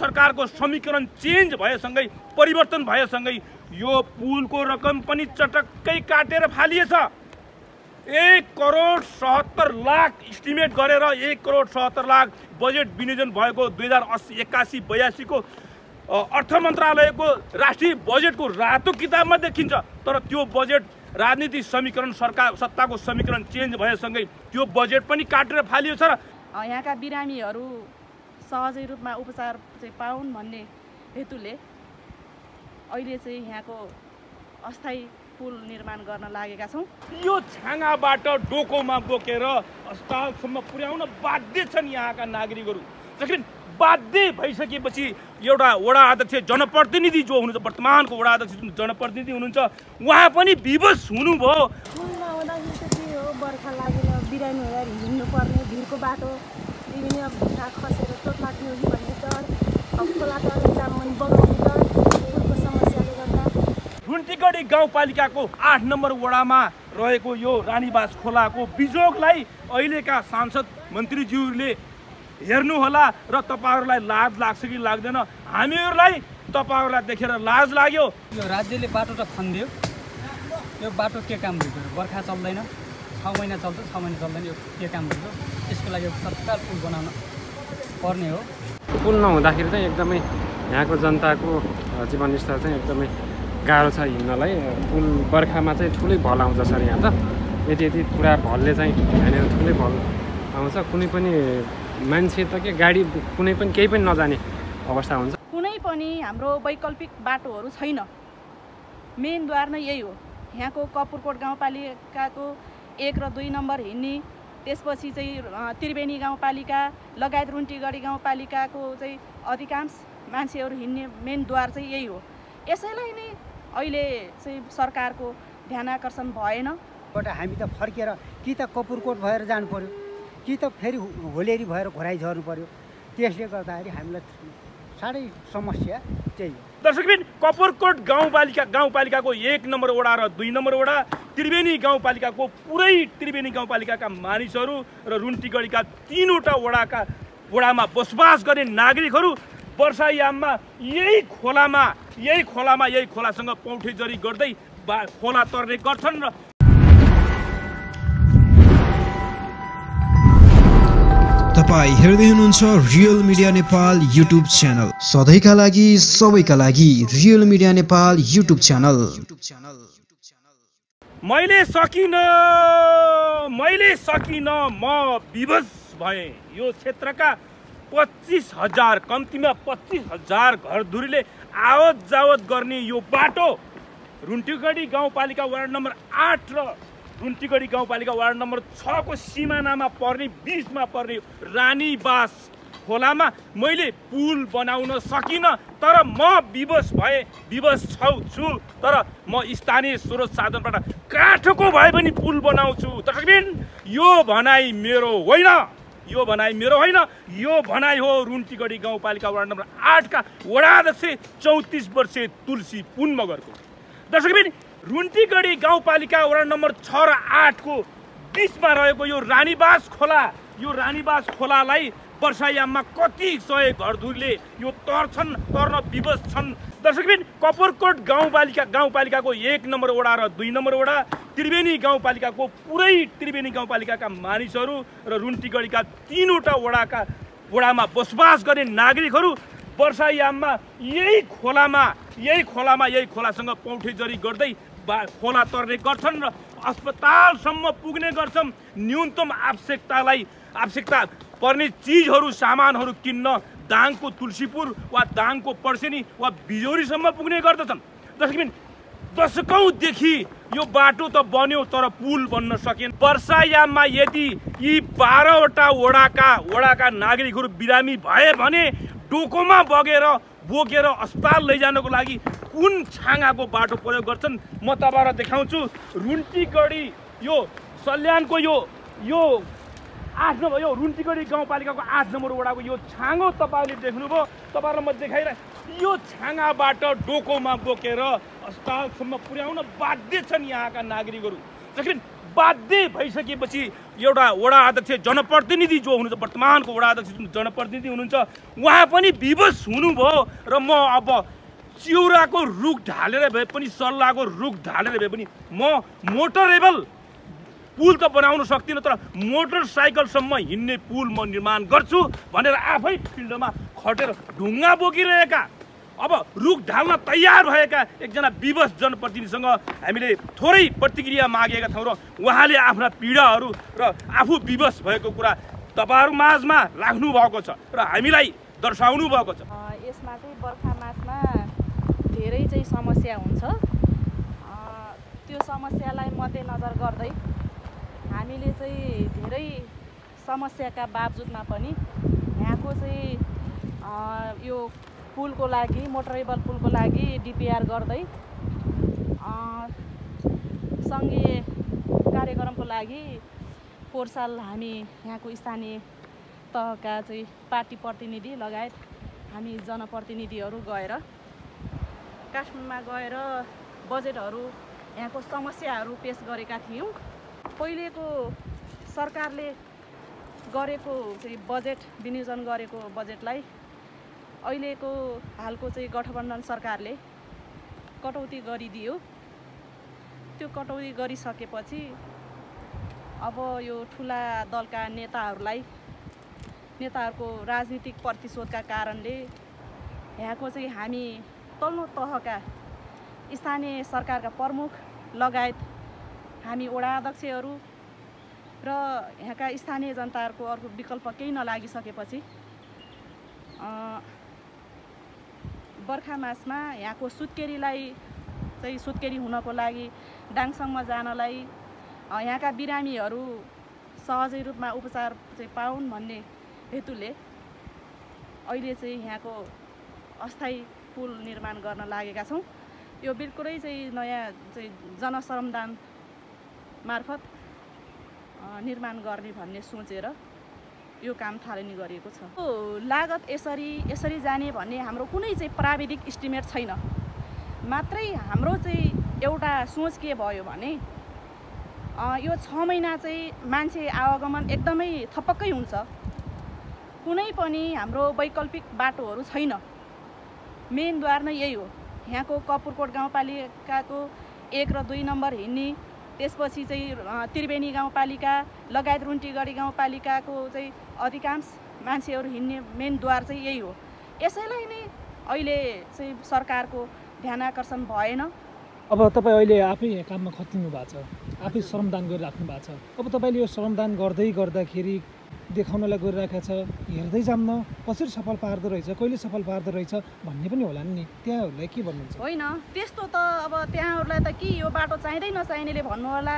सरकारको समीकरण चेन्ज भएसँगै परिवर्तन भएसँगै यो पुलको रकम पनि चटक्कै काटेर फालिएछ। 1,77,00,000 इस्टिमेट गरेर 1,77,00,000 बजेट विनियोजन भएको 2081-82 को अर्थ मन्त्रालयको राष्ट्रिय बजेटको रातो किताबमा देखिन्छ। तर त्यो बजेट राजनीतिक समीकरण सरकार सत्ताको समीकरण चेन्ज भएसँगै त्यो बजेट पनि काटेर फालियो छ। यहाँका बिरामीहरू सहजै रूपमा उपचार चाहिँ पाउन् भन्ने हेतुले अहिले चाहिँ यहाँको अस्थायी पुल निर्माण गर्न लागेका छौँ। यो छाँगाबाट डोकोमा बोकेर अस्पतालसम्म पुर्याउन बाध्य छन् यहाँका नागरिकहरू। लेकिन बाध्य भइसकेपछि एउटा वडा अध्यक्ष जनप्रतिनिधि जो हुनुहुन्छ, वर्तमानको वडा अध्यक्ष जनप्रतिनिधि हुनुहुन्छ, उहाँ पनि विवश हुनुभयो। बर्खा लागेर बिरामीहरू हिँड्नु पर्ने भिरको बाटो विभिन्न ढुङ्गा खसेर चोट लाग्ने भन्ने डर, खोला तरेर जामुन बगाउने डर, पुलको समस्याले गर्दा रुन्टीगढी गाउँपालिकाको 8 नम्बर वडामा रहेको यो रानीबास खोलाको बिजोगलाई अहिलेका सांसद मन्त्रीज्यूले हेर्नुहोला र तपाईहरुलाई लाज लाग्छ कि लाग्दैन। हामीहरुलाई तपाईहरुलाई देखेर लाज लाग्यो। यो राज्यले बाटो त खन्दियो, यो बाटो के काम गर्छ? बर्खा चल्दैन, 6 महिना चल्छ, 6 महिना चल्दैन, यो के काम गर्छ? यसको लागि तत्काल पुल बनाउन पर्ने हो। पुल नहुँदाखेरि चाहिँ एकदमै यहाँको जनताको जीवनस्तर चाहिँ एकदमै गाह्रो छ हिँड्नलाई। पुल बर्खामा चाहिँ ठुलै भल आउँछ सर। यहाँ त यति पुरा भलले चाहिँ यहाँनिर ठुलै भल आउँछ। कुनै पनि मान्छे त के गाडी कुनै पनि केही पनि नजाने अवस्था हुन्छ। कुनै पनि हाम्रो वैकल्पिक बाटोहरू छैन। मेन द्वार नै यही हो। यहाँको कपुरकोट गाउँपालिकाको 1 र 2 नम्बर हिँड्ने, त्यसपछि चाहिँ त्रिवेणी गाउँपालिका लगायत रुन्टीगढी गाउँपालिकाको चाहिँ अधिकांश मान्छेहरू हिँड्ने मेन द्वार चाहिँ यही हो। यसैलाई नै अहिले चाहिँ सरकारको ध्यान आकर्षण भएन। हामी त फर्केर कि त कपुरकोट भएर जानु पर्यो, कि त फेरि होलेरी भएर घोराइ झर्नु पर्यो। त्यसले गर्दाखेरि हामीलाई साह्रै समस्या त्यही हो। दर्शकबिन, कपुरकोट गाउँपालिकाको 1 नम्बर वडा र 2 नम्बर वडा, त्रिवेणी गाउँपालिकाको पुरै त्रिवेणी गाउँपालिकाका मानिसहरू र रुन्टीगढीका 3वटा वडामा बसोबास गर्ने नागरिकहरू वर्षायाममा यही खोलासँग पौठेजरी गर्दै खोला तर्ने गर्छन्। र तपाईं हेर्दै हुनुहुन्छ real media Nepal YouTube channel. सधैँका लागि सबैका लागि real media Nepal YouTube channel. मैले सकिन म विवश भएँ। यो क्षेत्रका 25,000 कम्तीमा 25,000 घरधुरीले आवत जावत गर्ने यो बाटो रुन्टीगढी गाउँपालिका वार्ड नम्बर 8 र रुन्टीगढी गाउँपालिका वार्ड नम्बर 6 को सिमानामा पर्ने बीचमा पर्ने रानीबास खोलामा मैले पुल बनाउन सकिनँ। तर म विवश छु। तर म स्थानीय स्रोत साधनबाट काठको भए पनि पुल बनाउँछु। तसर्थ यो भनाइ मेरो होइन, यो भनाइ हो रुन्टीगढी गाउँपालिका वार्ड नम्बर 8 का वडा अध्यक्ष 34 वर्षीय तुलसी पुन मगरको। दर्शकबिन, रुन्टीगढी गाउँपालिका वडा नम्बर 6 र 8 को बीचमा रहेको यो रानीबास खोलालाई वर्षायाममा कति सय घरधुरीले यो तर्न विवश छन्। दर्शकबिन, कपुरकोट गाउँपालिकाको 1 नम्बर वडा र 2 नम्बर वडा, त्रिवेणी गाउँपालिकाको पुरै त्रिवेणी गाउँपालिकाका मानिसहरू र रुन्टीगढीका 3वटा वडामा बसोबास गर्ने नागरिकहरू वर्षायाममा यही खोलासँग पौठेजरी गर्दै खोला तर्ने गर्छन् र अस्पतालसम्म पुग्ने गर्छन्। न्यूनतम आवश्यकता पर्ने चिजहरू सामानहरू किन्न दाङको तुलसीपुर वा दाङको पर्सेनी वा बिजोरीसम्म पुग्ने गर्दछन्। दशकौंदेखि यो बाटो त बन्यो तर पुल बन्न सकेन। वर्षायाममा यदि यी 12वटा वडाका नागरिकहरू बिरामी भए भने डोकोमा बोकेर अस्पताल लैजानको लागि कुन छाँगाको बाटो प्रयोग गर्छन् म तपाईहरुलाई देखाउँछु। रुन्टीगढी यो सल्यानको यो 8 नम्बर यो रुन्टीगढी गाउँपालिकाको 8 नम्बर वडाको यो छाँगो तपाईहरुले देख्नुभयो। तपाईहरुलाई म देखाइरहेको यो छाँगाबाट डोकोमा बोकेर अस्पतालसम्म पुर्याउन बाध्य छन् यहाँका नागरिकहरू। बाध्य भइसकेपछि एउटा वडा अध्यक्ष जनप्रतिनिधि जो हुनुहुन्छ वर्तमानको वडा अध्यक्ष जनप्रतिनिधि हुनुहुन्छ उहाँ पनि विवश हुनुभयो र म अब चिउराको रुख ढालेर भए पनि सल्लाहको रुख ढालेर भए पनि म मोटरेबल पुल त बनाउन सक्दिनँ तर मोटरसाइकलसम्म हिँड्ने पुल म निर्माण गर्छु भनेर आफै फिल्डमा खटेर ढुङ्गा बोकिरहेका अब रुख ढाल्न तयार भएका एकजना विवश जनप्रतिनिधिसँग हामीले थोरै प्रतिक्रिया मागेका थियौँ र उहाँले आफ्ना पीडाहरू र आफू विवश भएको कुरा तपाईँहरू माझमा राख्नु भएको छ र हामीलाई दर्शाउनु भएको छ। यसमा चाहिँ बर्खा मासमा धेरै चाहिँ समस्या हुन्छ। त्यो समस्यालाई मध्यनजर गर्दै हामीले चाहिँ धेरै समस्याका बावजुदमा पनि यहाँको चाहिँ यो पुलको लागि मोटरेबल पुलको लागि डिपिआर गर्दै सङ्घीय कार्यक्रमको लागि पोहोर साल हामी यहाँको स्थानीय तहका चाहिँ पार्टी प्रतिनिधि लगायत हामी जनप्रतिनिधिहरू गएर काठमाडौँमा गएर बजेटहरू यहाँको समस्याहरू पेश गरेका थियौँ। पहिलेको सरकारले गरेको चाहिँ बजेट विनियोजन गरेको बजेटलाई अहिलेको हालको चाहिँ गठबन्धन सरकारले कटौती गरिदियो। त्यो कटौती गरिसकेपछि अब यो ठुला दलका नेताहरूको राजनीतिक प्रतिशोधका कारणले यहाँको चाहिँ हामी तल्लो तहका स्थानीय सरकारका प्रमुख लगायत हामी वडा अध्यक्षहरू र यहाँका स्थानीय जनताहरूको अर्को विकल्प केही नलागिसकेपछि बर्खा मासमा यहाँको सुत्केरी हुनको लागि दाङसम्म जानलाई यहाँका बिरामीहरू सहजै रूपमा उपचार चाहिँ पाउन् भन्ने हेतुले अहिले चाहिँ यहाँको अस्थायी पुल निर्माण गर्न लागेका छौँ। यो बिल्कुलै चाहिँ नयाँ चाहिँ जनश्रमदान मार्फत निर्माण गर्ने भन्ने सोचेर यो काम थालनी गरिएको छ। लागत यसरी जाने भन्ने हाम्रो कुनै चाहिँ प्राविधिक इस्टिमेट छैन। मात्रै हाम्रो चाहिँ एउटा सोच के भयो भने यो 6 महिना चाहिँ मान्छे आवागमन एकदमै थपक्कै हुन्छ। कुनै पनि हाम्रो वैकल्पिक बाटोहरू छैन। मेन द्वार नै यही हो। यहाँको कपुरकोट गाउँपालिकाको 1 र 2 नम्बर हिँड्ने, त्यसपछि चाहिँ त्रिवेणी गाउँपालिका लगायत रुन्टीगढी गाउँपालिकाको चाहिँ अधिकांश मान्छेहरू हिँड्ने मेन द्वार चाहिँ यही हो। यसैलाई नै अहिले चाहिँ सरकारको ध्यान आकर्षण भएन। अब तपाईँ अहिले आफै काममा खटिनु भएको छ, आफै श्रमदान गरिराख्नु भएको छ। अब तपाईँले यो श्रमदान गर्दाखेरि देखाउनलाई गरिरहेको छ, हेर्दै जान्न कसरी सफल पार्दो रहेछ, कहिले सफल पार्दो रहेछ भन्ने पनि होला नि। त्यहाँहरूलाई के भन्नुहुन्छ? होइन, त्यस्तो त अब त्यहाँहरूलाई त कि यो बाटो चाहिँदै नचाहिनेले भन्नु होला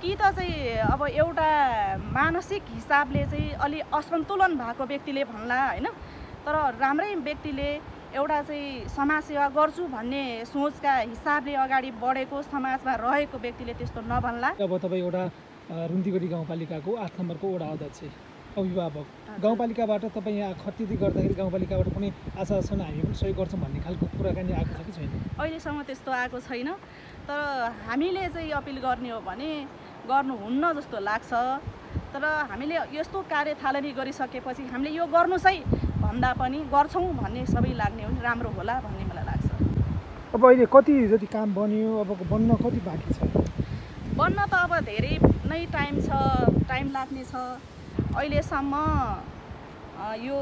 कि त चाहिँ अब एउटा मानसिक हिसाबले चाहिँ अलि असन्तुलन भएको व्यक्तिले भन्ला होइन। तर राम्रै व्यक्तिले एउटा चाहिँ समाजसेवा गर्छु भन्ने सोचका हिसाबले अगाडि बढेको समाजमा रहेको व्यक्तिले त्यस्तो नभन्ला। अब तपाईँ एउटा रुन्टीगढी गाउँपालिकाको 8 नम्बरको वडा अध्यक्ष अभिभावक, गाउँपालिकाबाट तपाईँ यहाँ खटिँदै गर्दाखेरि गाउँपालिकाबाट कुनै आशा छन् हामी पनि सहयोग गर्छौँ भन्ने खालको कुराकानी आएको छ कि छैन? अहिलेसम्म त्यस्तो आएको छैन। तर हामीले चाहिँ अपिल गर्ने हो भने गर्नुहुन्न जस्तो लाग्छ। तर हामीले यस्तो कार्य थालनी गरिसकेपछि हामीले यो गर्नुहोस् है भन्दा पनि गर्छौँ भन्ने सबै लाग्ने हो भने राम्रो होला भन्ने मलाई लाग्छ। अब अहिले कति जति काम बन्यो, अब बन्न कति बाँकी छ? बन्न त अब धेरै नै टाइम लाग्ने छ। अहिलेसम्म यो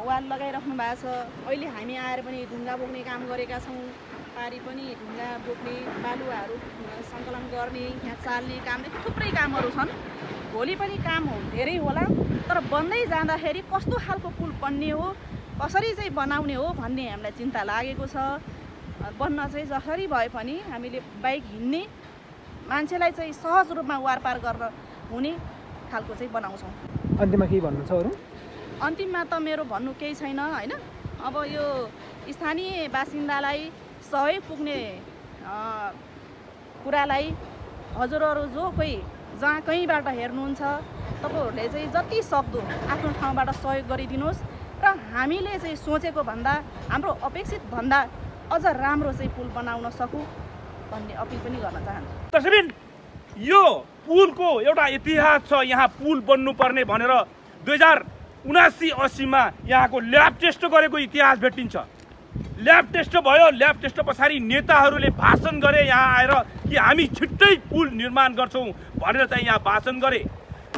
वाल लगाइराख्नु भएको छ। अहिले हामी आएर पनि ढुङ्गा बोक्ने काम गरेका छौँ। पारी पनि ढुङ्गा बोक्ने, बालुवाहरू सङ्कलन गर्ने, यहाँ चाल्ने कामदेखि थुप्रै कामहरू छन्। भोलि पनि काम धेरै होला। तर बन्दै जाँदाखेरि कस्तो खालको पुल बन्ने हो, कसरी चाहिँ बनाउने हो भन्ने हामीलाई चिन्ता लागेको छ। बन्न चाहिँ जसरी भए पनि हामीले बाइक हिँड्ने मान्छेलाई चाहिँ सहज रूपमा वारपार गर्न हुने खालको चाहिँ बनाउँछौँ। अन्तिममा केही भन्नु छ अरू? अन्तिममा त मेरो भन्नु केही छैन होइन। अब यो स्थानीय बासिन्दालाई सहयोग पुग्ने कुरालाई हजुरहरू जो कोही जहाँ कहीँबाट हेर्नुहुन्छ तपाईँहरूले चाहिँ जति सक्दो आफ्नो ठाउँबाट सहयोग गरिदिनुहोस् र हामीले चाहिँ सोचेको भन्दा हाम्रो अपेक्षित भन्दा अझ राम्रो चाहिँ पुल बनाउन सकौँ भन्ने अपिल पनि गर्न चाहन्छु। तस्बिन यो पुलको एउटा इतिहास छ। यहाँ पुल बन्नुपर्ने भनेर 2079-80मा यहाँको ल्याब टेस्ट गरेको इतिहास भेटिन्छ। ल्याब टेस्ट भयो। ल्याब टेस्ट पछाडि नेताहरूले भाषण गरे यहाँ आएर कि हामी छिट्टै पुल निर्माण गर्छौँ भनेर चाहिँ यहाँ भाषण गरे।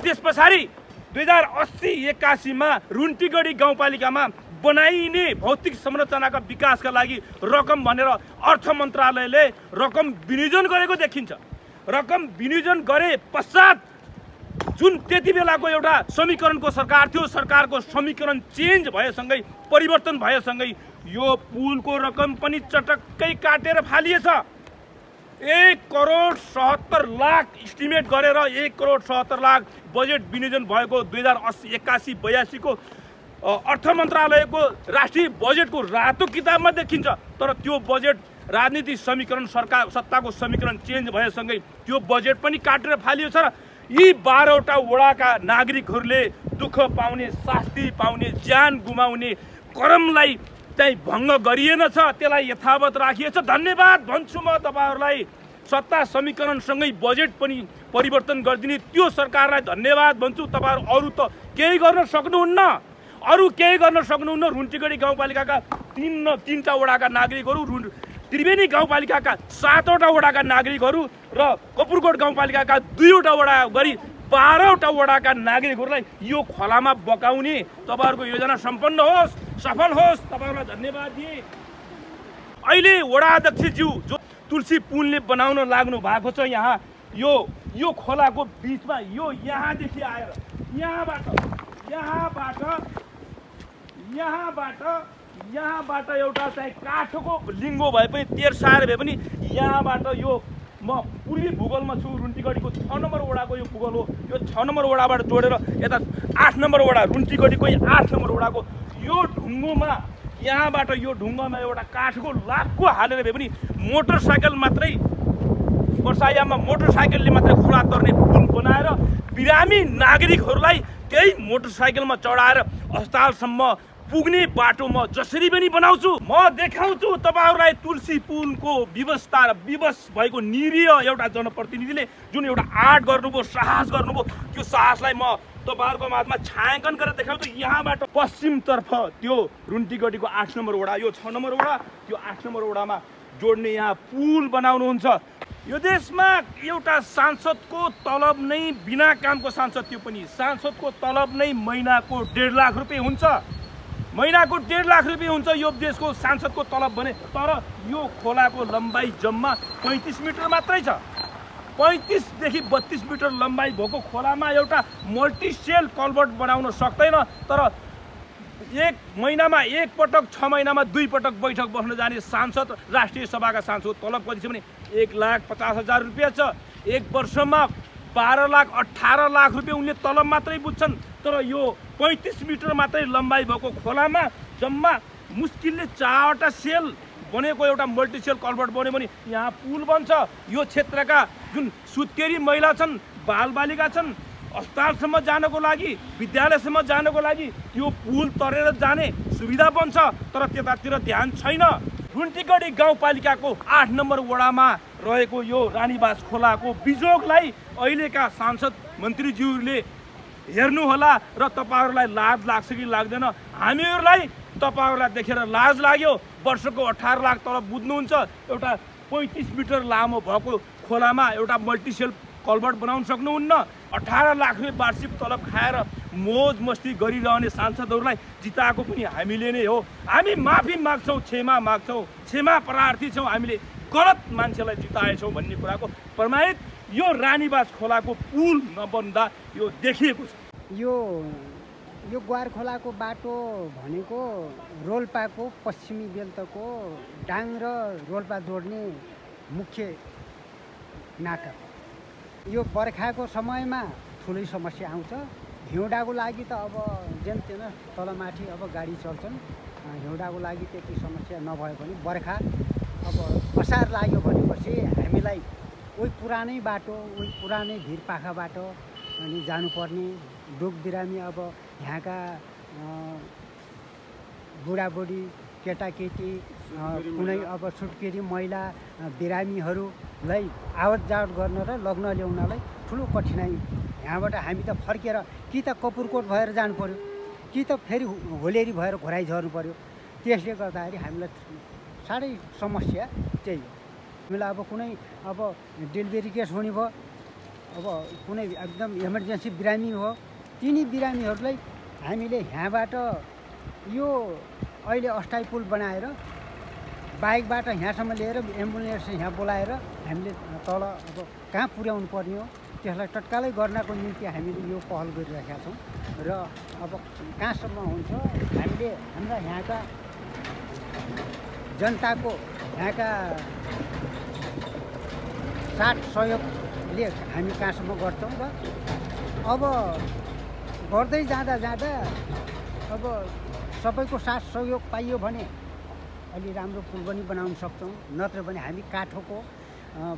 त्यस पछाडि 2080-81मा रुन्टीगढी गाउँपालिकामा बनाइने भौतिक संरचनाका विकासका लागि रकम भनेर अर्थ मन्त्रालयले रकम विनियोजन गरेको देखिन्छ। रकम विनियोजन गरे पश्चात जुन त्यति बेलाको एउटा समीकरणको सरकार थियो, सरकारको समीकरण चेन्ज भएसँगै परिवर्तन भएसँगै यो पुलको रकम पनि चटक्कै काटेर फालिएछ। 1,77,00,000 इस्टिमेट गरेर 1,77,00,000 बजेट विनियोजन भएको 2080-81-82 को अर्थ मन्त्रालयको राष्ट्रिय बजेटको रातो किताबमा देखिन्छ। तर त्यो बजेट राजनीतिक समीकरण सरकार सत्ताको समीकरण चेन्ज भएसँगै त्यो बजेट पनि काटेर फालियो छ। यी 12वटा वडाका नागरिकहरूले दुःख पाउने, शास्ति पाउने, ज्यान गुमाउने क्रमलाई चाहिँ भङ्ग गरिएन छ, त्यसलाई यथावत राखिएछ। धन्यवाद भन्छु म तपाईहरुलाई। सत्ता समीकरणसँगै बजेट पनि परिवर्तन गरिदिने त्यो सरकारलाई धन्यवाद भन्छु। तपाईहरु अरु त केही गर्न सक्नुहुन्न, अरु केही गर्न सक्नुहुन्न। रुन्टीगढी गाउँपालिकाका 3 वडाका नागरिकहरू, त्रिवेणी गाउँपालिकाका 7वटा वडाका नागरिकहरू र कपुरकोट गाउँपालिकाका 2वटा वडा गरी 12वटा वडाका नागरिकहरूलाई यो खोलामा बगाउने तपाईहरुको योजना सम्पन्न होस्, सफल होस्। तपाईहरुलाई धन्यवाद दिए। अहिले वडा अध्यक्षज्यू जो तुलसी पुलले बनाउन लाग्नु भएको छ यहाँ यो खोलाको बीचमा यो यहाँदेखि आएर यहाँबाट एउटा चाहिँ काठको लिङ्गो भए पनि तेर्साएर भए पनि यहाँबाट यो म पूर्वी भूगोलमा छु। रुन्टीगढीको 6 नम्बर वडाको यो भूगोल हो। यो 6 नम्बर वडाबाट जोडेर यता 8 नम्बर वडा रुन्टीगढीको 8 नम्बर वडाको यो ढुङ्गोमा यहाँबाट यो ढुङ्गामा एउटा काठको लाखको हालेर भए पनि मोटरसाइकल मात्रै वर्षायाममा मोटरसाइकलले मात्रै खोला तर्ने पुल बनाएर बिरामी नागरिकहरूलाई त्यही मोटरसाइकलमा चढाएर अस्पतालसम्म पुग्ने बाटो म जसरी पनि बनाउँछु। म देखाउँछु तपाईहरुलाई तुलसी पुलको व्यवस्था र विवश भएको निरीह एउटा जनप्रतिनिधिले जुन एउटा आर्ट गर्नुभयो, साहस गर्नुभयो, त्यो साहसलाई म तपाईहरुको माझमा छायाङ्कन गरेर देखाउँछु। यहाँबाट पश्चिमतर्फ त्यो रुन्टीगढीको 8 नम्बर वडा, यो 6 नम्बर वडा, त्यो 8 नम्बर वडामा जोड्ने यहाँ पुल बनाउनुहुन्छ। यो देशमा एउटा सांसदको तलब नै बिना कामको सांसद, त्यो पनि सांसदको तलब नै महिनाको 1.5 लाख रुपियाँ हुन्छ। महिनाको 1.5 लाख रुपियाँ हुन्छ यो देशको सांसदको तलब भने। तर यो खोलाको लम्बाइ जम्मा 35 मिटर मात्रै छ। 35 देखि 32 मिटर लम्बाइ भएको खोलामा एउटा मल्टिसेल कल्भर्ट बनाउन सक्दैन। तर एक महिनामा एक पटक, 6 महिनामा 2 पटक बैठक बस्न जाने सांसद, राष्ट्रिय सभाका सांसद तलब कति छ भने 1,50,000 रुपियाँ छ। एक वर्षमा 12 लाख 18 लाख रुपियाँ उनले तलब मात्रै बुझ्छन्। तर यो 35 मिटर मात्रै लम्बाइ भएको खोलामा जम्मा मुस्किलले 4वटा सेल बनेको एउटा मल्टिसेल कल्भर्ट बन्यो भने यहाँ पुल बन्छ। यो क्षेत्रका जुन सुत्केरी महिला छन्, बालबालिका छन्, अस्पतालसम्म जानको लागि, विद्यालयसम्म जानको लागि त्यो पुल तरेर जाने सुविधा बन्छ। तर त्यतातिर ध्यान छैन। रुन्टीगढी गाउँपालिकाको 8 नम्बर वडामा रहेको यो रानीबास खोलाको बिजोगलाई अहिलेका सांसद मन्त्रीज्यूले हेर्नुहोला र तपाईहरुलाई लाज लाग्छ कि लाग्दैन? हामीहरुलाई तपाईहरुलाई देखेर लाज लाग्यो। वर्षको 18 लाख तलब बुझ्नुहुन्छ। एउटा 35 मिटर लामो भएको खोलामा एउटा मल्टिसेल कल्भर्ट बनाउन सक्नुहुन्न। 18 लाख रुपियाँ वार्षिक तलब खाएर मोज मस्ती गरिरहने सांसदहरूलाई जिताएको पनि हामीले नै हो। हामी माफी माग्छौँ, क्षमा माग्छौँ, क्षमा प्रार्थी छौँ। हामीले गलत मान्छेलाई जिताएछौँ भन्ने कुराको प्रमाणित यो रानीबास खोलाको पुल नबन्दा यो देखिएको छ। यो ग्वार खोलाको बाटो भनेको रोल्पाको पश्चिमी बेल्टको डाङ र रोल्पा जोड्ने मुख्य नाका। यो बर्खाको समयमा ठुलै समस्या आउँछ। हिउँडाको लागि त अब जेन तेन तलमाथि अब गाडी चल्छन्। हिउँडाको लागि त्यति समस्या नभए पनि बर्खा अब असार लाग्यो भनेपछि हामीलाई उही पुरानै बाटो, उही पुरानै भिरपाखा बाटो अनि जानुपर्ने। दुख बिरामी अब यहाँका बुढाबुढी, केटाकेटी, कुनै अब सुत्केरी महिला बिरामीहरू मान्छेलाई आवत जावत गर्न र लग्न ल्याउनलाई ठुलो कठिनाइ। यहाँबाट हामी त फर्केर कि त कपुरकोट भएर जानु पर्यो कि त फेरि होलेरी भएर घोराइ झर्नु पर्यो। त्यसले गर्दाखेरि हामीलाई साह्रै समस्या त्यही हो। हामीलाई अब कुनै अब डेलिभरी केस हुने भयो, अब कुनै एकदम इमर्जेन्सी बिरामी हो, तिनी बिरामीहरूलाई हामीले यहाँबाट यो अहिले अस्थायी पुल बनाएर बाइकबाट यहाँसम्म लिएर एम्बुलेन्स यहाँ बोलाएर हामीले तल अब कहाँ पुर्याउनु पर्ने हो त्यसलाई तत्कालै गर्नको निम्ति हामीले यो पहल गरिरहेका छौँ। र अब कहाँसम्म हुन्छ हामीले हाम्रा यहाँका जनताको यहाँका साथ सहयोगले हामी कहाँसम्म गर्छौँ। र अब गर्दै जाँदा अब सबैको साथ सहयोग पाइयो भने अलि राम्रो पुल पनि बनाउन सक्छौँ। नत्र भने हामी काठोको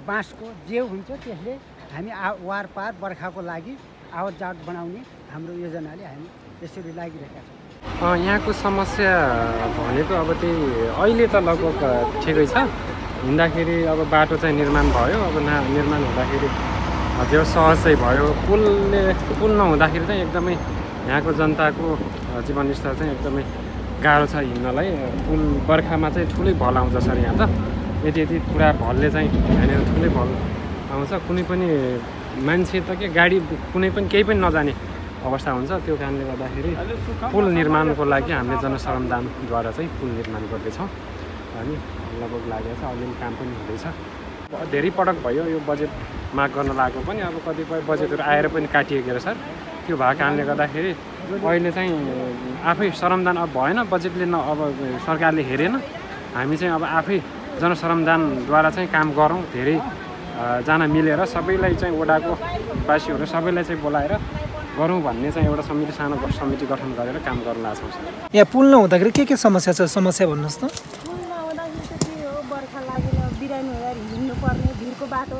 बाँसको जे हुन्छ त्यसले हामी वार पार बर्खाको लागि आवत जावत बनाउने हाम्रो योजनाले हामी यसरी लागिरहेका छौँ। यहाँको समस्या भनेको अब त्यही अहिले त लगभग ठिकै छ। हिँड्दाखेरि अब बाटो चाहिँ निर्माण भयो, अब निर्माण हुँदाखेरि जो सहज चाहिँ भयो। पुल नहुँदाखेरि चाहिँ एकदमै यहाँको जनताको जीवनस्तर चाहिँ एकदमै गाह्रो छ हिँड्नलाई। पुल बर्खामा चाहिँ ठुलै भल आउँछ सर यहाँ त। यति पुरा भलले चाहिँ यहाँनिर ठुलै भल आउँछ। कुनै पनि मान्छे त के गाडी कुनै पनि केही पनि नजाने अवस्था हुन्छ। त्यो कारणले गर्दाखेरि पुल निर्माणको लागि हामीले जनसरमदानद्वारा चाहिँ पुल निर्माण गर्दैछौँ अनि लगभग लागेको छ। अलिअलि काम पनि हुँदैछ। धेरै पटक भयो यो बजेट माग गर्न लागेको पनि, अब कतिपय बजेटहरू आएर पनि काटिएको सर। त्यो भएको कारणले गर्दाखेरि अहिले चाहिँ आफै श्रमदान अब भएन, बजेटले अब सरकारले हेरेन। हामी चाहिँ अब आफै जनसरमदानद्वारा चाहिँ काम गरौँ। धेरैजना मिलेर सबैलाई चाहिँ वडाको वासीहरू सबैलाई चाहिँ बोलाएर गरौँ भन्ने चाहिँ एउटा सानो समिति गठन गरेर काम गर्न लाग्छौँ सर। यहाँ पुल नहुँदाखेरि के समस्या छ? समस्या भन्नुहोस् त। पुल नहुँदाखेरि चाहिँ के हो, बर्खा लागेर बिरामी भएर हिँड्नु पर्ने, भिरको बाटो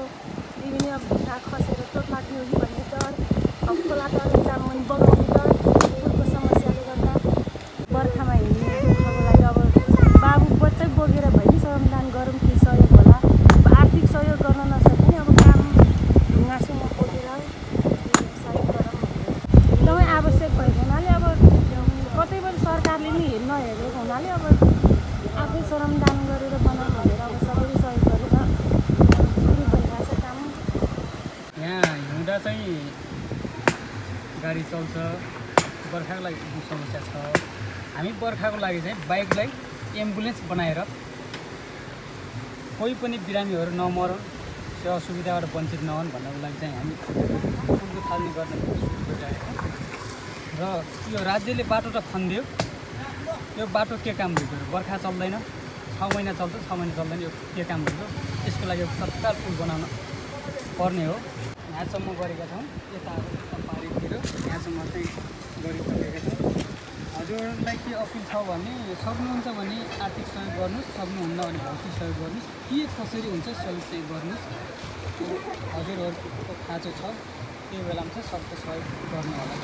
विभिन्न ढुङ्गा खसेर चोट लाग्ने हो कि भन्ने डर, अब खोला टरेर जामुन बगाउने डर, पुलको समस्याले गर्दा बर्खामा हिँड्ने दुःखको लागि अब बाबु बच्चै बोकेर भए पनि श्रमदान गरौँ कि सहयोग होला। अब आर्थिक सहयोग गर्न नसके पनि अब काम ढुङ्गासम्म बोकेर सहयोग गरौँ एकदमै आवश्यक भएको हुनाले अब कतैबाट सरकारले नि नहेरेको हुनाले अब आफै श्रमदान गरेर बनाउनु भनेर अब सबैले सहयोग गरेर सुरु भइरहेको छ काम। यहाँ हिउँदा चाहिँ गाडी चल्छ, बर्खाको लागि समस्या छ। हामी बर्खाको लागि चाहिँ बाइकलाई एम्बुलेन्स बनाएर कोही पनि बिरामीहरू नमरौँ, सेवा सुविधाबाट वञ्चित नहुन् भन्नको लागि चाहिँ हामी पुलको थाल्ने गर्न सुरु गरिरहेको छौँ। र यो राज्यले बाटो त खनिदियो, यो बाटो के काम हुँदैन, बर्खा चल्दैन, 6 महिना चल्छ, 6 महिना चल्दैन, यो के काम हुँदैन। यसको लागि तत्काल पुल बनाउन पर्ने हो। यहाँसम्म गरेका छौँ, यता पारितिर यहाँसम्म चाहिँ गरिसकेका छौँ। हजुरहरूलाई के अपिल छ भने सक्नुहुन्छ भने आर्थिक सहयोग गर्नुहोस्, सक्नुहुन्न भने भौतिक सहयोग गर्नुहोस्, के कसरी हुन्छ सहयोग चाहिँ गर्नुहोस्। हजुरहरूको खाँचो छ, त्यो बेलामा चाहिँ सबको सहयोग गर्नु होला।